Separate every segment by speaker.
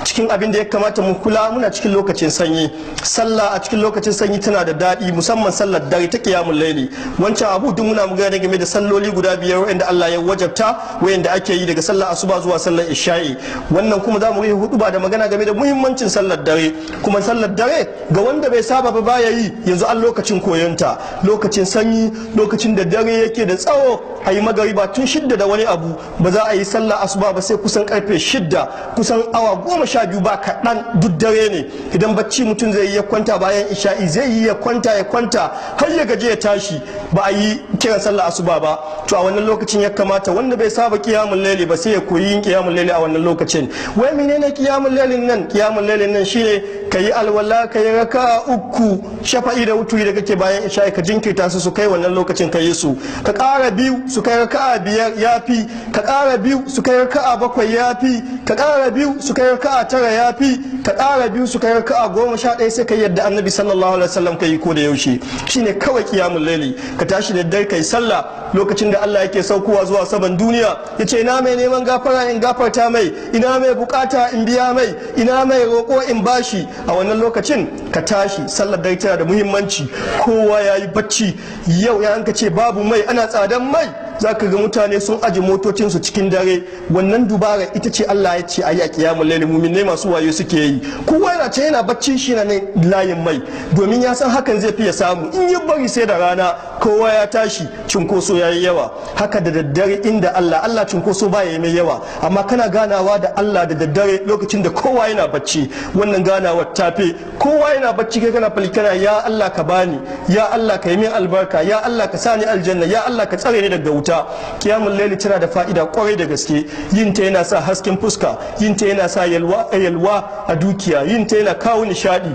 Speaker 1: Cikin abin da ya kamata mu kula, muna cikin lokacin sanyi. Sallah a cikin lokacin sanyi tana da daɗi, musamman sallar dare ta qiyamul laili. Wancan abu duk muna magana game da salloli guda biyar wanda Allah ya wajabta, wanda ake yi daga sallar asuba zuwa sallar isha'i. Wannan kuma za mu yi huduba da magana game da muhimmancin sallar dare. Kuma sallar dare, ga wanda bai saba ba, baya yi, yanzu an lokacin koyonta. Lokacin sanyi, lokacin da dare yake da tsawo, a yi magariba tun 6 da wani abu, ba za a yi sallar asuba ba sai kusan karfe 6, kusan awa 12 ba kaɗan, duk dare ne. Idan bacci mutum zai yi ya kwanta bayan isha'i, zai yi ya kwanta, ya kwanta har ya gaji, ya tashi ba a yi kiran sallar asuba ba. To, a wannan lokacin ya kamata wanda bai saba qiyamul laili ba sai ya koyi yin qiyamul laili a wannan lokacin. Wai menene qiyamul lailin nan? Qiyamul lailin nan shine kayi alwala, kayi raka'a uku, shafa'i da wuturi da kake bayan isha'i, ka jinkirta su su kai wannan lokacin ka yi su. Ka ƙara biyu su kai raka'a biyar, yafi. Ka ƙara biyu su kai raka'a bakwai, yafi. Ka ƙara biyu su kai raka'a tara, yafi. Ka ƙara biyu su kai raka'a 11, sai ka yadda Annabi sallallahu alaihi wasallam ka yi ko da yaushe. Shine kawai qiyamul laili. Ka tashi da dare kai sallah, lokacin da Allah yake saukowa zuwa saman duniya, yace: "Ina mai neman gafara in gafarta mai? Ina mai bukata in biya mai? Ina mai roƙo in bashi?" A wannan lokacin ka tashi sallar dare tana da muhimmanci. Kowa ya yi bacci. Yau ya ka ce babu mai, ana tsadan mai, za ka ga mutane sun aje motocinsu cikin dare. Wannan dubara ita ce Allah ya ce a yi a qiyamul laili. Muminai masu wayo suke yi. Kowa yana ce yana bacci, shi na layin mai, domin ya san hakan zai fi ya samu. In ya bari sai da rana kowa ya tashi, cinkoso ya yi yawa. Haka da daddare inda Allah, Allah cinkoso ba ya yi mai yawa, amma kana ganawa da Allah da daddare lokacin da kowa yana bacci, wannan ganawar tafe. Kowa yana bacci, kai kana falkana: "Ya Allah, ka bani. Ya Allah, ka yi min albarka. Ya Allah, ka sani aljanna. Ya Allah, ka tsare ni daga wuta." Qiyamul laili tana da fa'ida kwarai da gaske. Yin ta yana sa hasken fuska, yin ta yana sa yalwa, yalwa a dukiya, yin ta yana kawo nishadi.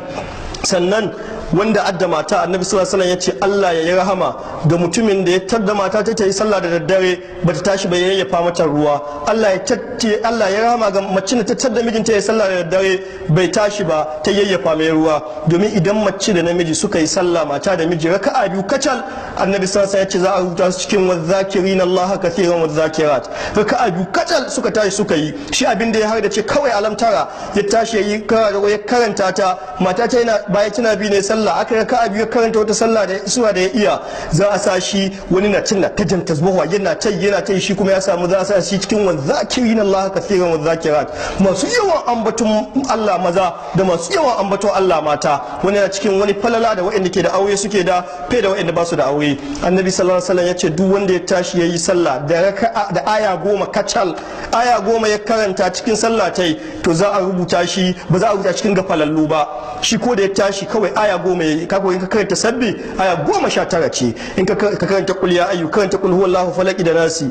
Speaker 1: Sannan wanda adda mata, Annabi sallallahu alaihi wasallam ya ce Allah ya yi rahama ga mutumin da ya tadda mata ta yi sallah da daddare bata tashi ba, yayyafa mata ruwa. Allah ya tacce, Allah ya rahama ga mace da ta tadda mijinta ya sallah da daddare bai tashi ba, ta yayyafa mai ruwa. Domin idan mace da namiji suka yi sallah, mata da miji, raka'a biyu kacal, Annabi sallallahu alaihi wasallam ya ce za a rubuta su cikin والذاكرين الله كثيرا والذاكرات. Raka'a biyu kacal suka tashi suka yi, shi abin da ya har da ce kawai alamtara, ya tashi ya yi ya karanta ta, mata ta yana baya tana bi ne sallah, aka raka'a biyu, karanta wata sallah da sura da ya iya, za a sa shi. Wani na cin na ta jan tasbahu, yana ta yana ta, shi kuma ya samu, za a sa shi cikin والذاكرين الله كثيرا والذاكرات, masu yawan ambaton Allah maza da masu yawan ambaton Allah mata. Wani na cikin wani falala da waɗanda ke da aure suke da fe da waɗanda ba su da aure. Annabi sallallahu alaihi wasallam ya ce duk wanda ya tashi yayi sallah da raka'a da aya 10 kacal, aya 10 ya karanta cikin sallah tai, to za a rubuta shi, ba za a rubuta cikin gafalallu ba. Shi ko da ya tashi kawai aya 10 yayi. Kaga in ka karanta Sabbi, aya 19 ce. In ka karanta Qul ya ayyu, karanta Qul huwallahu, Falaki da Nasi.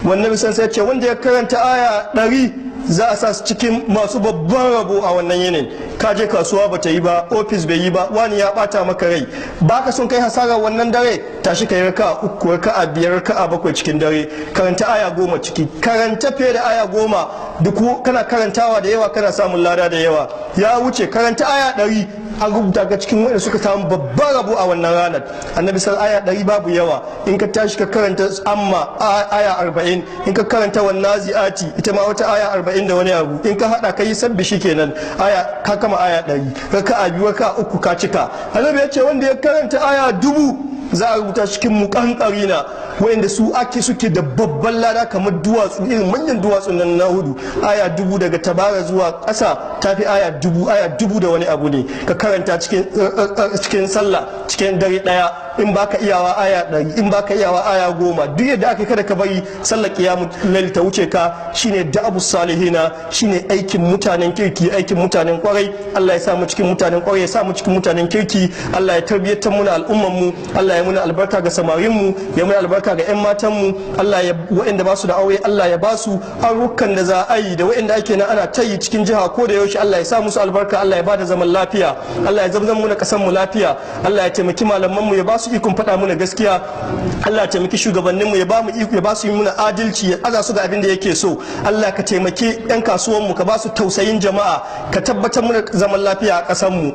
Speaker 1: Wannan bisan sai ce wanda ya karanta aya 100, za a sa su cikin masu babban rabo a wannan yinin. Ka je kasuwa ba ta yi ba, ofis bai yi ba, wani ya bata maka rai, baka son kai hasara wannan dare, tashi kai raka'a uku, raka'a biyar, raka'a bakwai cikin dare. Karanta aya 10 ciki, karanta fiye da aya 10. Duk kana karantawa da yawa, kana samun lada da yawa. Ya wuce, karanta aya 100, an rubuta ka cikin wanda suka samu babban rabo a wannan ranar. Annabi sal aya 100 babu yawa. In ka tashi ka karanta Amma, aya 40, in ka karanta Wannazi'ati, ita ma wata aya 40 da wani abu, in ka hada ka yi Sabbi, kenan aya ka kama aya 100. Raka'a biyu, raka'a uku, ka cika. Annabi ya ce wanda ya karanta aya 1000, za a rubuta cikin muƙanƙarina, wayanda su ake suke da babban lada kamar duwatsu, irin manyan duwatsun nan na Hudu. Aya 1000 daga Tabara zuwa ƙasa tafi aya 1000, aya 1000 da wani abu ne ka karanta cikin sallah cikin dare ɗaya. In baka iyawa, aya 100. In baka iyawa, aya 10. Duk yadda aka, kada ka bari sallar qiyamul lail ta wuce ka. Shine da'abu salihina, shine aikin mutanen kirki, aikin mutanen kwarai. Allah ya sa mu cikin mutanen kwarai, ya sa mu cikin mutanen kirki. Allah ya tarbiyyantar muna al'umman mu. Allah ya muna albarka ga samarin mu, ya muna albarka ga yan matan mu. Allah ya waɗanda ba su da aure, Allah ya ba su arukan da za a yi, da waɗanda ake nan ana tayi cikin jiha ko da yaushe, Allah ya sa musu albarka. Allah ya ba da zaman lafiya. Allah ya zamzam muna kasan mu lafiya. Allah ya taimaki malaman mu, ya ba su ikon faɗa muna gaskiya. Allah ya taimaki shugabannin mu, ya ba mu iko, ya ba su yi muna adalci, ya aza su ga abin da yake so. Allah ka taimaki yan kasuwan mu, ka ba su tausayin jama'a, ka tabbatar muna zaman lafiya a ƙasar mu.